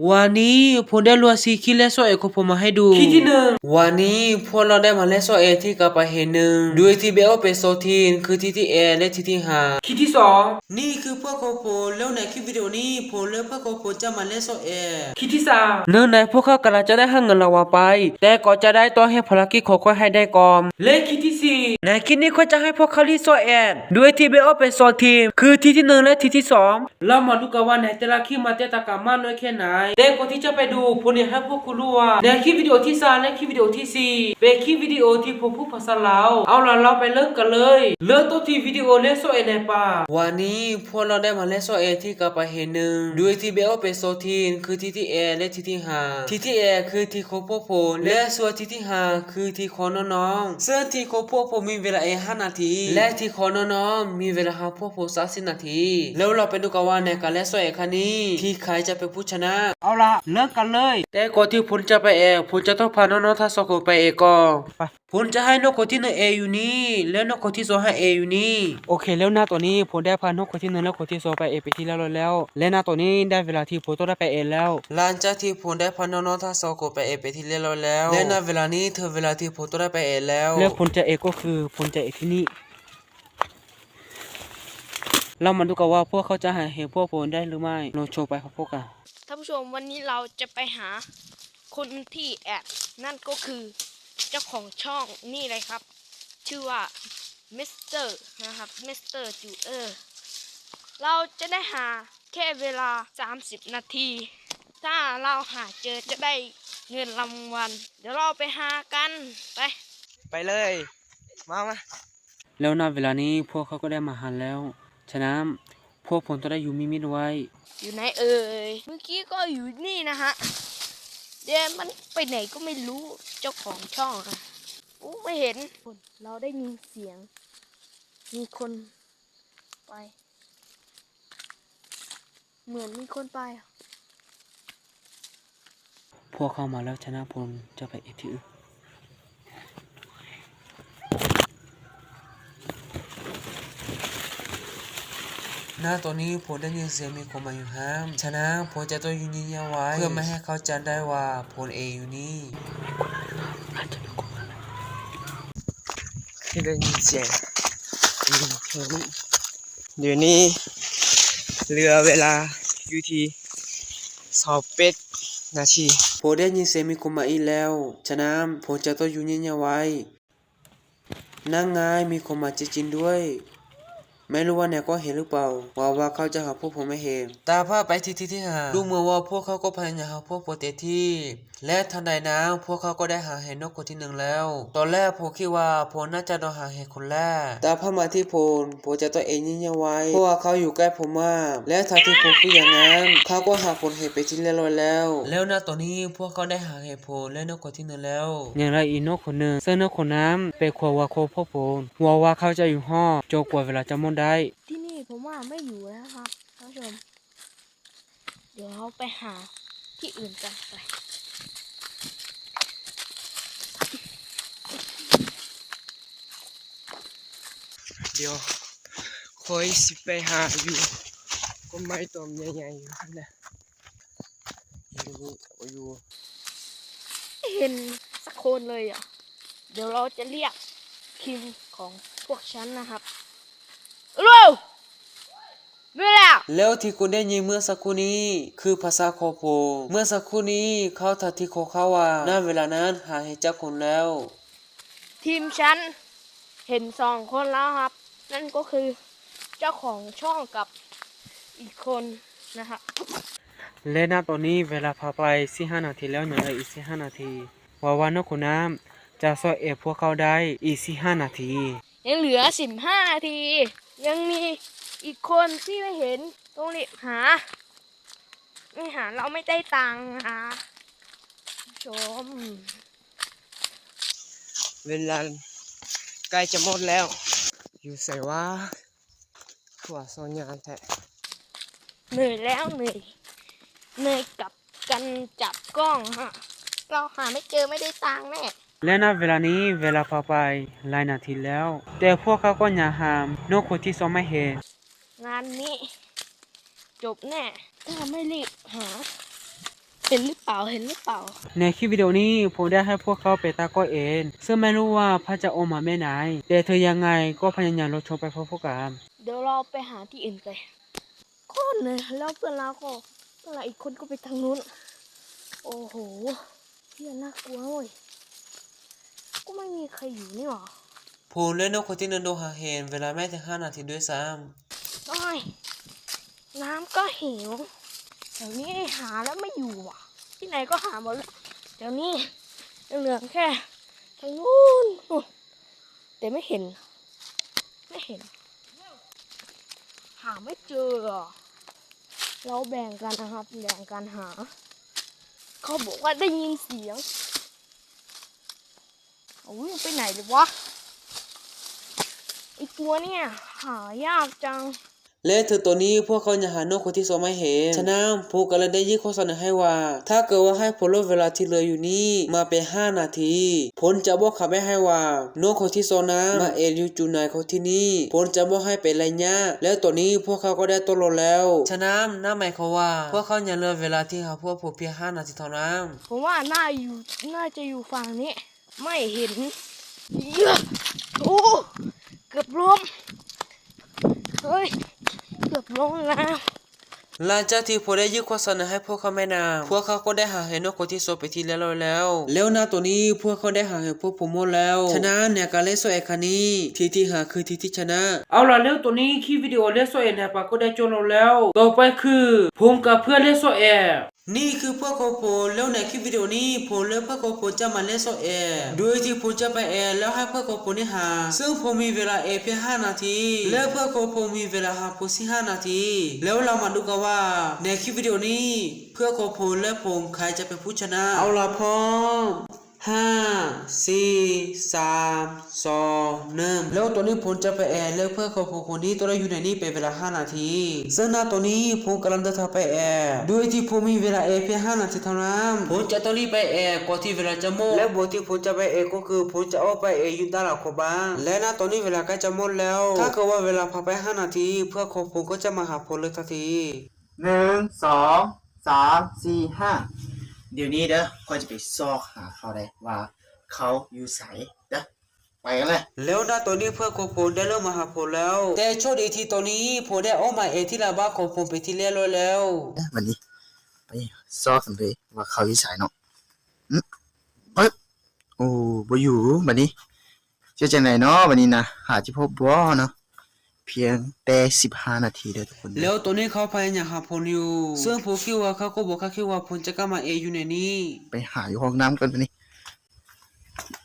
ວານນີ້ ຜົນໄດ້ລວດສີ່ຂີດແລະຊອກແອກຂອງຜົນມາໃຫ້ດູ. ຂີດທີໜຶ່ງ. ວານນີ້ ພວກເຮົາໄດ້ມາແລກຊອກແອກທີ່ກາໄປເຫັນໜຶ່ງ ໂດຍທີ່ແບ່ງອອກເປັນສອງທີມ ຄືທີມທີແອກ ແລະທີມທີຫ້າ. ຂີດທີສອງ. ນີ້ຄືເພື່ອນຂອງຜົນ ແລ້ວໃນຄລິບວິດີໂອນີ້ ຜົນແລະເພື່ອນຂອງຜົນຈະມາແລກຊອກແອກ. ຂີດທີສາມ. ເນື່ອງໃນພວກເຂົາກຳລັງຈະໄດ້ຮັບເງິນລາງວັນໄປ, ແຕ່ກໍຈະໄດ້ຕ້ອງເຮັດພາລະກິດຂອງຂ້ອຍໃຫ້ໄດ້ກ່ອນ. ແລະຂີດທີສີ່. ໃນຂີດນີ້ຂ້ອຍຈະໃຫ້ພວກເຂົາລີ້ຊອກແອກ ໂດຍທີ່ແບ່ງອອກເປັນສອງທີມ ຄືທີມທີໜຶ່ງ ແລະທີມທີສອງ. ເຮົາມາດູກັນວ່າໃນແຕ່ລະຂີດມັນແຕກຕ່າງກັນມາກນ້ອຍແຄ່ໃດ. ແຕ່ກ່ອນທີ່ຈະໄປດູ ຜົນຢາກໃຫ້ພວກຄຸນຮູ້ວ່າ ໃນຄລິບວິດີໂອທີສາມ ແລະຄລິບວິດີໂອທີສີ່ ເປັນຄລິບວິດີໂອທີ່ຜົນພູດພາສາລາວ. ເອົາລະ ເຮົາໄປເລີ່ມກັນເລີຍ. ເລີ່ມຕົ້ນທີ່ວິດີໂອແລກຊອກແອກໃນປ່າ. ວານນີ້ ພວກເຮົາໄດ້ມາແລກຊອກແອກທີ່ກາໄປເຫັນໜຶ່ງ ໂດຍທີ່ແບ່ງອອກເປັນສອງທີມ ຄືທີມທີແອກ ແລະທີມທີຫ້າ. ທີມທີແອກຄືທີມຂອງພວກຜົນ ແລະສ່ວນທີມທີຫ້າຄືທີມຂອງນ້ອງໆ. ເຊິ່ງທີມຂອງພວກຜົນມີເວລາແອກຫ້ານາທີ ແລະທີມຂອງນ້ອງໆມີເວລາຫາພວກຜົນສາມສິບນາທີ. ແລ້ວເຮົາໄປດູກັນວ່າໃນການແລກຊອກແອກຄັ້ງນີ້ ທີມໃດຈະເປັນຜູ້ຊະນະ. ເອົາລະ ເລີ່ມກັນເລີຍ. ແຕ່ກ່ອນທີ່ຜົນຈະໄປແອກ ຜົນຈະຕ້ອງພານ້ອງໆທັງສອງຄົນໄປແອກກ່ອນ. ໄປ. ຜົນຈະໃຫ້ນ້ອງຄົນທີໜຶ່ງແອກຢູ່ນີ້ ແລະນ້ອງຄົນທີສອງໃຫ້ແອກຢູ່ນີ້. ໂອເຄ ແລ້ວນະ ຕອນນີ້ຜົນໄດ້ພານ້ອງຄົນທີໜຶ່ງ ແລະຄົນທີສອງໄປແອກເປັນທີ່ຮຽບຮ້ອຍແລ້ວ ແລະນະ ຕອນນີ້ໄດ້ເວລາທີ່ຜົນຕ້ອງໄດ້ໄປແອກແລ້ວ. ຫຼັງຈາກທີ່ຜົນໄດ້ພານ້ອງໆທັງສອງຄົນໄປແອກເປັນທີ່ຮຽບຮ້ອຍແລ້ວ ແລະນະ ເວລານີ້ເຖິງເວລາທີ່ຜົນຕ້ອງໄດ້ໄປແອກແລ້ວ ແລະຜົນຈະແອກກໍຄື ຜົນຈະແອກທີ່ນີ້. ເຮົາມາດູກັນວ່າພວກເຂົາຈະຫາເຫັນພວກຜົນໄດ້ຫຼືໄມ່. ລອງຊົມໄປພ້ອມໆກັນ. ທ່ານຜູ້ຊົມ ວັນນີ້ເຮົາຈະໄປຫາຄົນທີ່ແອບ ນັ້ນກໍຄືເຈົ້າຂອງຊ່ອງນີ້ເລີຍຄັບ ຊື່ວ່າມິສເຕີນະຄັບ ມິສເຕີຈູເອີ. ເຮົາຈະໄດ້ຫາແຄ່ເວລາສາມສິບນາທີ ຖ້າເຮົາຫາເຈີຈະໄດ້ເງິນລາງວັນ. ດຽວເຮົາໄປຫາກັນ. ໄປ ໄປເລີຍ. ມາ ມາ. ແລ້ວນະ ເວລານີ້ພວກເຂົາກໍໄດ້ມາຫາແລ້ວ. ສະນັ້ນ ພວກຜົນຕ້ອງໄດ້ຢູ່ມິດໆໄວ້. ຢູ່ໃນເອີຍ? ເມື່ອກີ້ກໍຢູ່ນີ້ນະຮະ ແຕ່ມັນໄປໄຫນກໍໄມ່ຮູ້. ເຈົ້າຂອງຊ່ອງ ໂອ້ ໄມ່ເຫັນ. ເຮົາໄດ້ຍິນສຽງມີຄົນໄປ. ເໝືອນມີຄົນໄປ. ພວກເຂົາມາແລ້ວ ສະນັ້ນຜົນຈະໄປແອກທີ່ອື່ນ. ນະ ຕອນນີ້ຜົນໄດ້ຍິນສຽງມີຄົນມາຢູ່ຫ້າງ. ສະນັ້ນຜົນຈະຕ້ອງຢູ່ງຽບໆໄວ້ ເພື່ອບໍ່ໃຫ້ເຂົາຈຳໄດ້ວ່າຜົນແອກຢູ່ນີ້. ໄດ້ຍິນສຽງ. ດຽວນີ້ເຫຼືອເວລາຢູ່ທີ່ຊາວແປດນາທີ. ໂພ ໄດ້ຍິນສຽງມີຄົນມາອີກແລ້ວ, ສະນັ້ນໂພຈະຕ້ອງຢູ່ງຽບໆໄວ້. ນັ້ນໄງ ມີຄົນມາຈິງໆດ້ວຍ. ແມ່ນຮູ້ວ່າແນວກໍເຫັນຫຼືເປົ່າ ຫວັງວ່າເຂົາຈະຫາພວກໂພມາເຫັນ. ຕາພາບໄປທີ່ທີມທີຫ້າ ດູເໝືອນວ່າພວກເຂົາກໍພະຍາຍາມຫາພວກໂພເຕັມທີ່. ແລະທັນໃດນັ້ນ ພວກເຂົາກໍໄດ້ຫາເຫັນນົກຄົນທີໜຶ່ງແລ້ວ. ຕອນແລກໂພຄິດວ່າໂພໜ້າຈະໂດນຫາເຫັນຄົນແລກ. ຕາມພາບມາທີ່ໂພ ໂພຈະຕ້ອງແອບງຽບໆໄວ້ ເພາະວ່າເຂົາຢູ່ໃກ້ໂພມາກ. ແລະທັງທີ່ໂພຄິດຢ່າງນັ້ນ ເຂົາກໍຫາໂພເຫັນເປັນທີ່ລຽບຮ້ອຍແລ້ວ. ແລ້ວນະຕອນນີ້ພວກເຂົາໄດ້ຫາເຫັນໂພ ແລະນົກຄົນທີໜຶ່ງແລ້ວ. ຍັງເຫຼືອອີກນົກຄົນໜຶ່ງ ເຊິ່ງນົກຄົນນັ້ນເປັນຄວາມຫວັງຂອງພວກໂພ. ຫວັງວ່າເຂົາຈະຢູ່ຮອດຈົນກວ່າເວລາຈະໝົດໄດ້. ທີ່ນີ້โพม่าไม่อยู่แล้วครับท่านผู้ชม เดี๋ยวเราไปหาที่อื่นกันไป เดี๋ยวข้อยสิไปหาอยู่ต้นไม้ต้นใหญ่ๆอยู่นั่นแหละ อยู่ อยู่ ไม่เห็นสักคนเลยอะ เดี๋ยวเราจะเรียกทีมของพวกฉันนะครับ ฮัลโหล แล้ວທີ່ຄຸນໄດ້ຍິນເມື່ອສັກຄູ່ນີ້ ຄືພາສາຂອງໂພ. ເມື່ອສັກຄູ່ນີ້ເຂົາຖາມທີມຂອງເຂົາວ່າ ນະເວລານັ້ນຫາເຫັນຈັກຄົນແລ້ວ. ທີມ ทีม ฉันเห็นสองคนแล้วครับ นั่นก็คือเจ้าของช่องกับอีกคนนะครับ ແລະນະຕອນນີ້ເວລາຜ່ານໄປສິບຫ້ານາທີແລ້ວ ຍັງເຫຼືອອີກສິບຫ້ານາທີ. ຫວັງວ່ານ້ອງຄົນນັ້ນຈະຊອກແອບພວກເຂົາໄດ້ອີກສິບຫ້ານາທີ. ยังเหลือสิบห้านาที ยังมีอีกคนที่ไม่เห็น ต้องรีบหา ไม่หาเราไม่ได้ตังค์นะ ชม เวลาใกล้จะหมดแล้ว อยู่ไสวะ คือว่าซ่อนยานแท้ เหนื่อยแล้ว เหนื่อย เหนื่อยกับการจับกล้องฮะ เราหาไม่เจอไม่ได้ตังค์แน่ ແລະນະເວລານີ້ເວລາຜ່ານໄປຫຼາຍນາທີແລ້ວ ແຕ່ພວກເຂົາກໍຍັງຫານ້ອງຄົນທີສອງບໍ່ເຫັນ. งานนี้จบแน่ ถ้าไม่รีบหา ເຫັນຫຼືເປົ່າ? ເຫັນຫຼືເປົ່າ? ໃນຄລິບວິດີໂອນີ້ ຜົມໄດ້ໃຫ້ພວກເຂົາໄປຕາກ້ອຍເອງ ເຊິ່ງແມ່ນຮູ້ວ່າພະເຈົ້າອອກມາແມ່ນໃດ, ແຕ່ເຖິງຢ່າງໃດກໍພະຍາຍາມລໍຊົມໄປພ້ອມໆກັນ. ດຽວເຮົາໄປຫາທີ່ອື່ນໄປ. ຄົນເລີຍ ແລ້ວເພື່ອນລາວກໍ ເພື່ອນລາວອີກຄົນກໍໄປທາງໂນ້ນ. ໂອ້ໂຫ ທີ່ນັ້ນໜ້າກົວເວີຍ ກໍໄມ່ມີໃຄຢູ່ນີ້ຫວ່າ. ຜົມ ແລະ ນົກຄົນທີ່ໜຶ່ງ ໂດດຫາເຫັນເວລາແມ່ນເຖິງຫ້ານາທີດ້ວຍຊ້ຳ. ໂອ້ຍ ນ້ຳກໍຫິວ ແຖວນີ້ຫາແລ້ວໄມ່ຢູ່ຫວ່າ. ທີ່ໄຫນກໍຫາໝົດແລ້ວ ແຖວນີ້ ເຫຼືອແຄ່ທາງໂນ້ນ ແຕ່ໄມ່ເຫັນ ໄມ່ເຫັນ ຫາໄມ່ເຈີ. ເຮົາແບ່ງກັນນະຄັບ ແບ່ງກັນຫາ. ເຂົາບອກວ່າໄດ້ຍິນສຽງ. ເຂົາວິ່ງໄປໄຫນແລ້ວຫວາ? ໄອ້ຕົວເນີ້ຍຫາຍາກຈັງ. ແລະ ເຖິງຕອນນີ້ພວກເຂົາຍັງຫານົກຄົນທີສອງບໍ່ເຫັນ. ສະນັ້ນ ຜົມກໍເລີຍໄດ້ຍື່ນຂໍ້ສະເໜີໃຫ້ວ່າ ຖ້າເກີດວ່າໃຫ້ຜົມລົດເວລາທີ່ເຫຼືອຢູ່ນີ້ມາເປັນຫ້ານາທີ, ຜົມຈະບອກຄຳໃບ້ໃຫ້ວ່າ ນົກຄົນທີສອງນັ້ນມາແອບຢູ່ຈຸດໃດຂອງທີ່ນີ້. ຜົມຈະບອກໃຫ້ເປັນໄລຍະ. ແລ້ວຕອນນີ້ພວກເຂົາກໍໄດ້ຕົກລົງແລ້ວ. ສະນັ້ນ ນັ້ນໝາຍຄວາມວ່າ ພວກເຂົາຍັງເຫຼືອເວລາທີ່ຫາພວກຜົມພຽງຫ້ານາທີເທົ່ານັ້ນ. ຜົມວ່າໜ້າຢູ່ ໜ້າຈະຢູ່ຝັ່ງນີ້. ໄມ່ເຫັນ. ໂອ້ ເກືອບລົ້ມ. ເຮີ້ຍ ເກືອບລົ້ມແລ້ວ. ຫຼັງຈາກທີ່ຜົມໄດ້ຍື່ນຂໍ້ສະເໜີໃຫ້ພວກເຂົາແມ່ນນຳ, ພວກເຂົາກໍໄດ້ຫາເຫັນນົກຄົນທີສອງເປັນທີ່ລຽບຮ້ອຍແລ້ວ. ແລ້ວນະ ຕອນນີ້ພວກເຂົາໄດ້ຫາເຫັນພວກຜົມໝົດແລ້ວ. ສະນັ້ນ ໃນການເລນໂຊແອນຄັ້ງນີ້ ທີມທີ່ຫາຄືທີມທີ່ຊະນະ. ເອົາລະ ແລ້ວຕອນນີ້ຄລິບວິດີໂອເລນໂຊແອນໄດ້ປາກົດໄດ້ຈົບລົງແລ້ວ. ຕໍ່ໄປຄື ຜົມກັບເພື່ອນເລນໂຊແອນ. ນີ້ຄືເພື່ອນຂອງຜົມ, ແລ້ວໃນຄລິບວິດີໂອນີ້ ຜົມ ແລະ ເພື່ອນຂອງຜົມຈະມາເລນໂຊແອນ ໂດຍທີ່ຜົມຈະໄປແອນ ແລ້ວໃຫ້ເພື່ອນຂອງຜົມນີ້ຫາ, ເຊິ່ງຜົມມີເວລາແອນພຽງຫ້ານາທີ ແລະ ເພື່ອນຂອງຜົມມີເວລາຫາຜົມສິບຫ້ານາທີ. ແລ້ວເຮົາມາດູກັນວ່າ ໃນຄລິບວິດີໂອນີ້ ເພື່ອນຂອງຜົມ ແລະ ຜົມ ໃຜຈະເປັນຜູ້ຊະນະ. ເອົາລະ ພ້ອມ. ຫ້າ ສີ່ ສາມ ສອງ ໜຶ່ງ. ແລ້ວຕອນນີ້ຜົມຈະໄປແອບ ແລະ ເພື່ອນຂອງຜົມຄົນນີ້ຕ້ອງໄດ້ຢູ່ໃນນີ້ເປັນເວລາຫ້ານາທີ. ເຊິ່ງນະຕອນນີ້ຜົມກຳລັງເດີນທາງໄປແອບ ໂດຍທີ່ຜົມມີເວລາແອບພຽງຫ້ານາທີເທົ່ານັ້ນ. ຜົມຈະຕ້ອງລີບໄປແອບກ່ອນທີ່ເວລາຈະໝົດ ແລະ ບົດທີ່ຜົມຈະໄປແອບກໍຄື ຜົມຈະອອກໄປແອບຢູ່ດ້ານຫຼັງຂອງບ້ານ ແລະ ນະຕອນນີ້ເວລາໃກ້ຈະໝົດແລ້ວ. ຖ້າເກີດວ່າເວລາຜ່ານໄປຫ້ານາທີ ເພື່ອນຂອງຜົມກໍຈະມາຫາຜົມເລີຍທັນທີ. ໜຶ່ງ ສອງ ສາມ ສີ່ ຫ້າ ດຽວນີ້ເດີ ຂ້ອຍຈະໄປຊອກຫາເຂົາໄດ້ວ່າເຂົາຢູ່ໃສເດີ ໄປກັນເລີຍ. ແລ້ວນະຕອນນີ້ເພື່ອນຂອງຜົມໄດ້ເລີ່ມມາຫາຜົມແລ້ວ ແຕ່ໂຊກດີທີ່ຕອນນີ້ຜົມໄດ້ອອກມາແອບທີ່ຫຼັງບ້ານຂອງຜົມເປັນທີ່ລຽບຮ້ອຍແລ້ວ. ບັດນີ້ໄປຊອກກັນເລີຍວ່າເຂົາຢູ່ໃສເນາະ. ອື ເອີ ໂອ້ ບໍ່ຢູ່. ບັດນີ້ ເຮັດຈັ່ງໃດເນາະບັດນີ້ນະ ຫາຈະພົບບໍ່ເນາະ. ພຽງແຕ່ສິບຫ້ານາທີເດີທຸກຄົນເດີ. ແລ້ວຕອນນີ້ເຂົາພະຍາຍາມຫາຜົມຢູ່ ເຊິ່ງຜົມຄິດວ່າເຂົາກໍບໍ່ຄາດຄິດວ່າຜົມຈະກັບມາແອບຢູ່ໃນນີ້. ໄປຫາຢູ່ຫ້ອງນ້ຳກ່ອນບັດນີ້.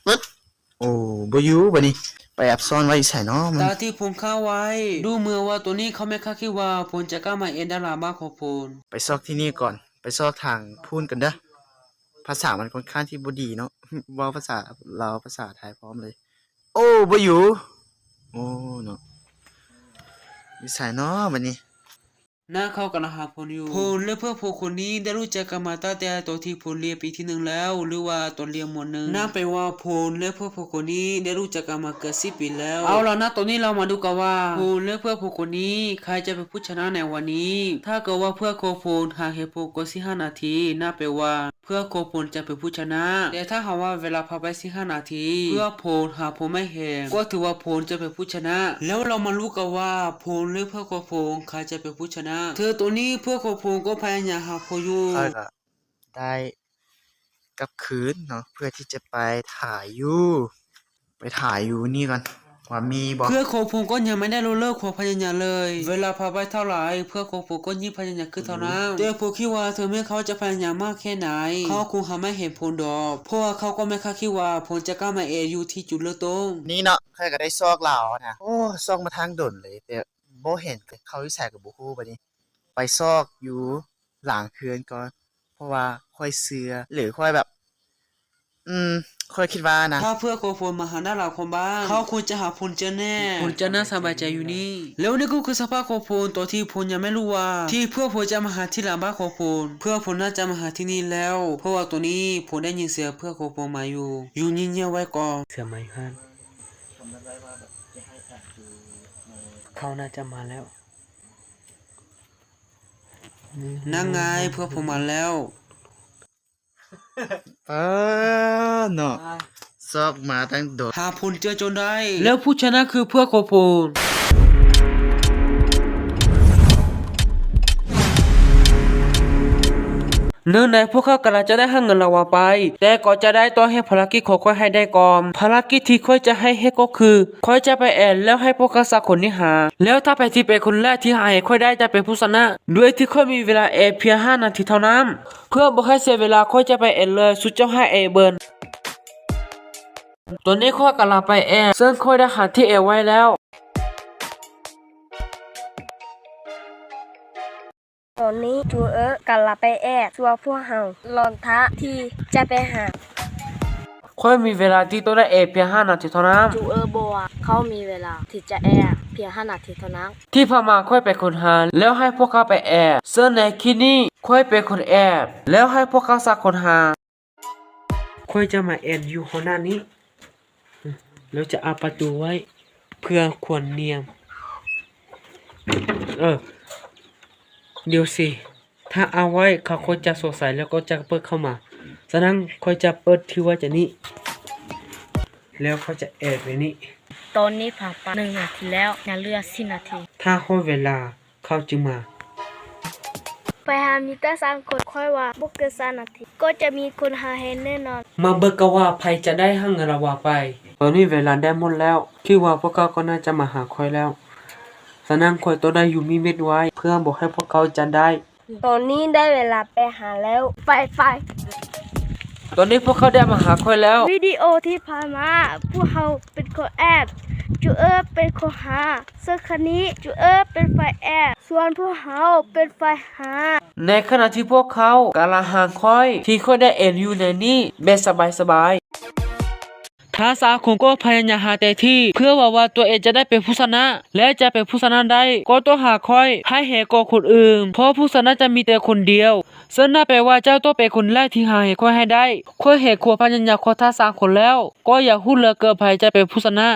ປຶບ ໂອ້ ບໍ່ຢູ່ບັດນີ້ ໄປແອບຊ້ອນໄວ້ຢູ່ໃສເນາະ. ຕາມທີ່ຜົມຄາດໄວ້ ດູເໝືອນວ່າຕອນນີ້ເຂົາແມ່ນຄາດຄິດວ່າຜົມຈະກັບມາແອບດ້ານຫຼັງບ້ານຂອງຜົມ. ໄປຊອກທີ່ນີ້ກ່ອນ ໄປຊອກທາງພຸ້ນກ່ອນເດີ. ພາສາມັນຂ້ອນຂ້າງທີ່ບໍ່ດີເນາະ ເວົ້າພາສາລາວ ພາສາໄທພ້ອມເລີຍ. ໂອ້ ບໍ່ຢູ່. ໂອ້ ເນາະ ຢູ່ໃສເນາະບັດນີ້. ນະ ເຂົາກຳລັງຫາຜົມຢູ່. ຜົມ ແລະ ເພື່ອນຂອງຜົມຄົນນີ້ໄດ້ຮູ້ຈັກກັນມາຕັ້ງແຕ່ຕອນທີ່ຜົມຮຽນປີທີໜຶ່ງແລ້ວ ຫຼືວ່າຕອນຮຽນ ມໍໜຶ່ງ. ນັ້ນແປວ່າຜົມ ແລະ ເພື່ອນຂອງຜົມຄົນນີ້ໄດ້ຮູ້ຈັກກັນມາເກືອບສິບປີແລ້ວ. ເອົາລະ ນະຕອນນີ້ເຮົາມາດູກັນວ່າ ຜົມ ແລະ ເພື່ອນຂອງຜົມຄົນນີ້ ໃຜຈະເປັນຜູ້ຊະນະໃນວັນນີ້. ຖ້າເກີດວ່າເພື່ອນຂອງຜົມຫາເຫັນຜົມກ່ອນສິບຫ້ານາທີ ນັ້ນແປວ່າ ເພື່ອນຂອງຜົມຈະເປັນຜູ້ຊະນະ. ແຕ່ຖ້າຫາກວ່າເວລາຜ່ານໄປສິບຫ້ານາທີ ເພື່ອນຜົມຫາຜົມໄມ່ເຫັນ ກໍຖືວ່າຜົມຈະເປັນຜູ້ຊະນະ. ແລ້ວເຮົາມາລຸ້ນກັນວ່າ ຜົມ ຫຼື ເພື່ອນຂອງຜົມ ໃຜຈະເປັນຜູ້ຊະນະ. ເຖິງຕອນນີ້ເພື່ອນຂອງຜົມກໍພະຍາຍາມຫາຜົມຢູ່. ຂ້ອຍກໍໄດ້ກັບຄືນເນາະ ເພື່ອທີ່ຈະໄປຖ່າຍຢູ່ ໄປຖ່າຍຢູ່ນີ້ກ່ອນວ່າມີບໍ່. ເພື່ອນຂອງຜົມກໍຍັງບໍ່ໄດ້ລົດເລີກຄວາມພະຍາຍາມເລີຍ. ເວລາຜ່ານໄປເທົ່າໃດ ເພື່ອນຂອງຜົມກໍຍິ່ງພະຍາຍາມຂຶ້ນເທົ່ານັ້ນ. ແຕ່ຜົມຄິດວ່າເຖິງແມ່ນເຂົາຈະພະຍາຍາມມາກແຄ່ໃດ ເຂົາຄົງຫາໄມ່ເຫັນຜົມດອກ ເພາະວ່າເຂົາກໍແມ່ນຄາດຄິດວ່າຜົມຈະກັບມາແອບຢູ່ທີ່ຈຸດເລີ່ມຕົ້ນ. ນີ້ເນາະ ຂ້ອຍກໍໄດ້ຊອກລາວນະ. ໂອ້ ຊອກມາທາງດົນເລີຍ ແຕ່ບໍ່ເຫັນ ເຂົາຢູ່ໃສກໍບໍ່ຮູ້. ບັດນີ້ໄປຊອກຢູ່ ຫຼັງເຮືອນກ່ອນ ເພາະວ່າຂ້ອຍເຊື່ອ ຫຼືຂ້ອຍແບບ ອືມ ຂ້ອຍຄິດວ່ານະ ຖ້າເພື່ອນຂອງຜົມມາຫາດ້ານຫຼັງຂອງບ້ານ ເຂົາຄົງຈະຫາຜົມເຈີແນ່. ຜົມຈະນັ່ງສະບາຍໃຈຢູ່ນີ້. ແລ້ວນີ້ກໍຄືສະພາບຂອງຜົມຕອນທີ່ຜົມຍັງບໍ່ຮູ້ວ່າ ທີ່ເພື່ອນຜົມຈະມາຫາທີ່ຫຼັງບ້ານຂອງຜົມ. ເພື່ອນຜົມໜ້າຈະມາຫາທີ່ນີ້ແລ້ວ ເພາະວ່າຕອນນີ້ຜົມໄດ້ຍິນສຽງເພື່ອນຂອງຜົມມາຢູ່. ຢູ່ງຽບໆໄວ້ກ່ອນ. ສຽງໝາຢູ່ຫັ້ນ ເຂົາໜ້າຈະມາແລ້ວ. ນັ້ນໄງ ເພື່ອນຜົມມາແລ້ວ. ປ້າເນາະ ຊອກມາຕັ້ງດົນ ຫາຜົນເຈີຈົນໄດ້ ແລ້ວຜູ້ຊະນະຄືເພື່ອຂອງຜົນ. ເນື່ອງໃນພວກເຂົາກຳລັງຈະໄດ້ຫາເງິນລາງວັນໄປ, ແຕ່ກໍຈະໄດ້ຕ້ອງເຮັດພາລະກິດຂອງຂ້ອຍໃຫ້ໄດ້ກ່ອນ. ພາລະກິດທີ່ຂ້ອຍຈະໃຫ້ເຮັດກໍຄື ຂ້ອຍຈະໄປແອບແລ້ວໃຫ້ພວກເຂົາສາມຄົນນີ້ຫາ, ແລ້ວຖ້າໃຜທີ່ເປັນຄົນແລກທີ່ຫາໃຫ້ຂ້ອຍໄດ້ຈະເປັນຜູ້ຊະນະ, ໂດຍທີ່ຂ້ອຍມີເວລາແອບພຽງຫ້ານາທີເທົ່ານັ້ນ. ເພື່ອບໍ່ໃຫ້ເສຍເວລາ, ຂ້ອຍຈະໄປແອບເລີຍ, ສູ່ເຈົ້າໃຫ້ແອບເບິ່ງ. ຕອນນີ້ຂ້ອຍກຳລັງໄປແອບ, ເຊິ່ງຂ້ອຍໄດ້ຫາທີ່ແອບໄວ້ແລ້ວ. ຕອນນີ້ຈູເອີກຳລັງໄປແອບ, ສ່ວນພວກເຮົາລໍຖ້າທີ່ຈະໄປຫາ. ຂ້ອຍມີເວລາທີ່ຕ້ອງໄດ້ແອບພຽງຫ້ານາທີເທົ່ານັ້ນ. ຈູເອີບອກວ່າເຂົາມີເວລາທີ່ຈະແອບພຽງຫ້ານາທີເທົ່ານັ້ນ. ທີ່ຜ່ານມາຂ້ອຍເປັນຄົນຫາ ແລ້ວໃຫ້ພວກເຂົາໄປແອບ, ເຊິ່ງໃນຄລິບນີ້ຂ້ອຍເປັນຄົນແອບ ແລ້ວໃຫ້ພວກເຂົາສາມຄົນຫາ. ຂ້ອຍຈະມາແອບຢູ່ຫ້ອງນ້ຳນີ້ ແລ້ວຈະອັດປະຕູໄວ້ເພື່ອຄວນນຽມ. ເອີ ດຽວຊິ ຖ້າອັດໄວ້ເຂົາກໍຈະສົງໄສ ແລ້ວກໍຈະເປີດເຂົ້າມາ. ສະນັ້ນຂ້ອຍຈະເປີດຖືໄວ້ຈັ່ງນີ້ ແລ້ວຂ້ອຍຈະແອບໄວ້ນີ້. ຕອນນີ້ຜ່ານໄປໜຶ່ງນາທີແລ້ວ, ຍັງເຫຼືອສີ່ນາທີ. ຖ້າຮອດເວລາ ເຂົາຈຶ່ງມາ. ໄປຫາມີແຕ່ສາມຄົນ, ຂ້ອຍວ່າບໍ່ເກີນສາມນາທີກໍຈະມີຄົນຫາໃຫ້ແນ່ນອນ. ມາເບິ່ງກັນວ່າໃຜຈະໄດ້ຫາເງິນລາງວັນໄປ. ຕອນນີ້ເວລາໄດ້ໝົດແລ້ວ, ຄິດວ່າພວກເຂົາກໍໜ້າຈະມາຫາຂ້ອຍແລ້ວ. ສະນັ້ນຂ້ອຍຕ້ອງໄດ້ຢູ່ມິດໆໄວ້ ເພື່ອບໍ່ໃຫ້ພວກເຂົາຈັບໄດ້. ຕອນນີ້ໄດ້ເວລາໄປຫາແລ້ວ. ໄປ, ໄປ. ຕອນນີ້ພວກເຂົາໄດ້ມາຫາຂ້ອຍແລ້ວ. ວິດີໂອທີ່ຜ່ານມາ ພວກເຮົາເປັນຄົນແອບ, ຈູເອີເປັນຄົນຫາ, ເຊິ່ງຄັ້ງນີ້ຈູເອີເປັນຝ່າຍແອບ, ສ່ວນພວກເຮົາເປັນຝ່າຍຫາ. ໃນຂະນະທີ່ພວກເຂົາກຳລັງຫາຂ້ອຍ ທີ່ຂ້ອຍໄດ້ແອບຢູ່ໃນນີ້ແບບສະບາຍໆ. ທັງສາມຄົນກໍພະຍາຍາມຫາເຕັມທີ່ ເພື່ອຫວັງວ່າຕົວເອງຈະໄດ້ເປັນຜູ້ຊະນະ ແລະ ຈະເປັນຜູ້ຊະນະໄດ້ ກໍຕ້ອງຫາຂ້ອຍໃຫ້ເຫັນກ່ອນຄົນອື່ນ, ເພາະຜູ້ຊະນະຈະມີແຕ່ຄົນດຽວ. ເຊິ່ງນັ້ນແປວ່າເຈົ້າຕ້ອງເປັນຄົນແລກທີ່ຫາໃຫ້ຂ້ອຍໃຫ້ໄດ້. ຂ້ອຍເຫັນຄວາມພະຍາຍາມຂອງທັງສາມຄົນແລ້ວ, ກໍຢາກຮູ້ເຫຼືອເກີນໃຜຈະເປັນຜູ້ຊະນະ.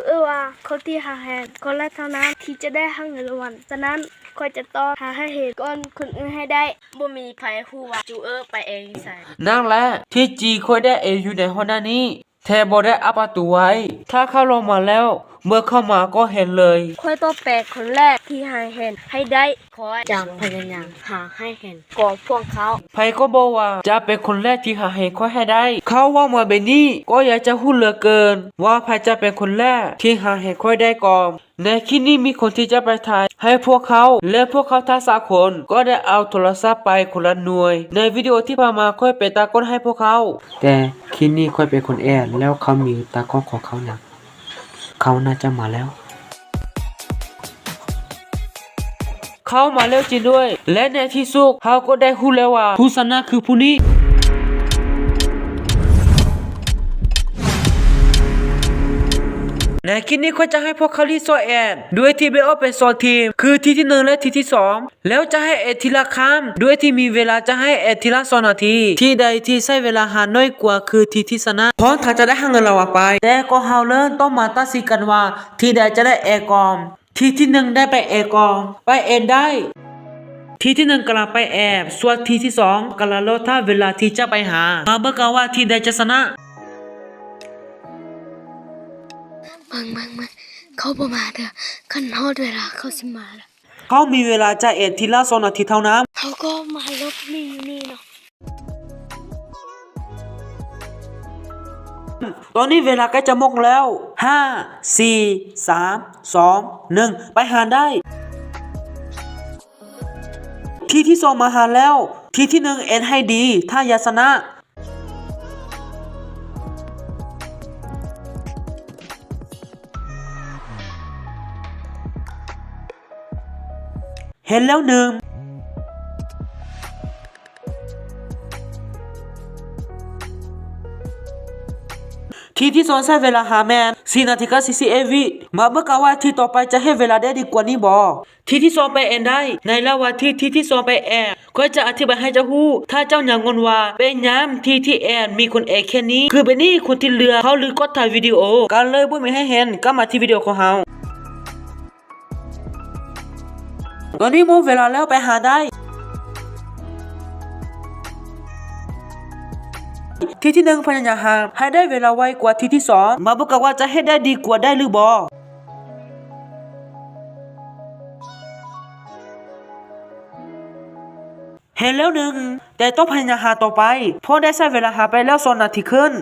ເອີວ່າຄົນທີ່ຫາໃຫ້ຄົນແລກເທົ່ານັ້ນທີ່ຈະໄດ້ຮັບເງິນລາງວັນ. ສະນັ້ນ ຂ້ອຍຈະຕ້ອງຫາໃຫ້ເຫັນກ່ອນຄົນອື່ນໃຫ້ໄດ້. ບໍ່ມີໃຜຮູ້ວ່າຈູເອີໄປແອບຢູ່ໃສ. ນັ້ນແຫຼະ ທີ່ຈິງຂ້ອຍໄດ້ແອບຢູ່ໃນຫ້ອງນ້ຳນີ້ ແຕ່ບໍ່ໄດ້ອັດປະຕູໄວ້. ຖ້າເຂົາລົງມາແລ້ວ, ເມື່ອເຂົາມາກໍເຫັນເລີຍ. ຂ້ອຍຕ້ອງເປັນຄົນແລກທີ່ຫາເຫັນໃຫ້ໄດ້. ຂ້ອຍຈະພະຍາຍາມຫາໃຫ້ເຫັນກ່ອນພວກເຂົາ. ໃຜກໍບອກວ່າຈະເປັນຄົນແລກທີ່ຫາເຫັນຂ້ອຍໃຫ້ໄດ້. ເຂົາເວົ້າມາແບບນີ້ ກໍຢາກຈະຮູ້ເຫຼືອເກີນວ່າໃຜຈະເປັນຄົນແລກທີ່ຫາເຫັນຂ້ອຍໄດ້ກ່ອນ. ໃນຄລິບນີ້ມີຄົນທີ່ຈະໄປຖ່າຍໃຫ້ພວກເຂົາ ແລະ ພວກເຂົາທັງສາມຄົນກໍໄດ້ເອົາໂທລະສັບໄປຄົນລະໜ່ວຍ. ໃນວິດີໂອທີ່ຜ່ານມາຂ້ອຍເປັນຕາກ້ອງໃຫ້ພວກເຂົາ, ແຕ່ຄລິບນີ້ຂ້ອຍເປັນຄົນແອບ ແລ້ວເຂົາມີຕາກ້ອງຂອງເຂົານຳ. ເຂົາໜ້າຈະມາແລ້ວ. ເຂົາມາແລ້ວຈິງດ້ວຍ ແລະ ໃນທີ່ສຸດເຮົາກໍໄດ້ຮູ້ແລ້ວວ່າຜູ້ຊະນະຄືຜູ້ນີ້. ໃນຄລິບນີ້ຂ້ອຍຈະໃຫ້ພວກເຂົາຫຼິ້ນສອງແອບ ໂດຍທີ່ແບ່ງອອກເປັນສອງທີມ ຄືທີມທີໜຶ່ງ ແລະ ທີມທີສອງ ແລ້ວຈະໃຫ້ແອບທີລະຄັ້ງ ໂດຍທີ່ມີເວລາຈະໃຫ້ແອບທີລະສອງນາທີ. ທີມໃດທີ່ໃຊ້ເວລາຫາໜ້ອຍກວ່າຄືທີມທີ່ຊະນະ. ພ້ອມທັງຈະໄດ້ຮັບເງິນລາງວັນໄປ. ແຕ່ກ່ອນເຮົາເລີ່ມ ຕ້ອງມາຕັດສິນກັນວ່າທີມໃດຈະໄດ້ແອບກ່ອນ. ທີມທີໜຶ່ງໄດ້ໄປແອບກ່ອນ, ໄປແອບໄດ້. ທີມທີໜຶ່ງກຳລັງໄປແອບ, ສ່ວນທີມທີສອງກຳລັງລໍຖ້າເວລາທີ່ຈະໄປຫາ. ມາເບິ່ງກັນວ່າທີມໃດຈະຊະນະ. ເບິ່ງ, ເບິ່ງ, ເບິ່ງ, ເຂົາບໍ່ມາເທື່ອ. ຄັນຮອດເວລາເຂົາຊິມາລະ. ເຂົາມີເວລາຈະແອບທີລະສອງນາທີເທົ່ານັ້ນ. ເຂົາກໍມາຫຼົບຫຼີກຢູ່ນີ້ເນາະ. ຕອນນີ້ເວລາໃກ້ຈະໝົດແລ້ວ. ຫ້າ ສີ່ ສາມ ສອງ ໜຶ່ງ ໄປຫາໄດ້. ທີມທີສອງມາຫາແລ້ວ. ທີມທີໜຶ່ງແອບໃຫ້ດີ ຖ້າຢາກຊະນະ. ເຫັນແລ້ວໜຶ່ງ. ທີມທີສອງໃຊ້ເວລາຫາແມ່ນສີ່ນາທີກັບສີ່ສິບເອັດວິ. ມາເບິ່ງກັນວ່າທີມຕໍ່ໄປຈະເຮັດເວລາໄດ້ດີກວ່ານີ້ບໍ່? ທີມທີສອງໄປແອບໄດ້. ໃນລະຫວ່າງທີ່ທີມທີສອງໄປແອບ, ຂ້ອຍຈະອະທິບາຍໃຫ້ເຈົ້າຮູ້. ຖ້າເຈົ້າຍັງງົງວ່າເປັນຫຍັງທີມທີ່ແອບມີຄົນແອບແຄ່ນີ້, ຄືແບບນີ້ຄົນທີ່ເຫຼືອເຂົາລືມກົດຖ່າຍວິດີໂອ ກໍເລີຍບໍ່ມີໃຫ້ເຫັນ. ກັບມາທີ່ວິດີໂອຂອງເຮົາ. ຕອນນີ້ໝົດເວລາແລ້ວ, ໄປຫາໄດ້. ທີທີໜຶ່ງພະຍາຍາມຫາໃຫ້ໄດ້ເວລາໄວກວ່າທີທີສອງ. ມາເບິ່ງກັນວ່າຈະເຮັດໄດ້ດີກວ່າໄດ້ຫຼືບໍ່. ເຮັດແລ້ວໜຶ່ງ, ແຕ່ຕ້ອງພະຍາຍາມຫາຕໍ່ໄປ, ເພາະໄດ້ໃຊ້ເວລາຫາໄປແລ້ວສອງນາທີເຄິ່ງ.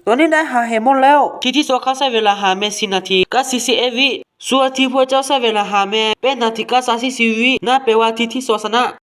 ຕອນນີ້ໄດ້ຫາເຫັນໝົດແລ້ວ. ທີທີສອງເຂົາໃຊ້ເວລາຫາແມ່ນສີ່ນາທີກັບສີ່ສິບເອັດວິ, ສ່ວນທີ່ພວກເຈົ້າໃຊ້ເວລາຫາແມ່ນແປດນາທີກັບສາມສິບສີ່ວິ, ນັ້ນແປວ່າທີທີສອງຊະນະ.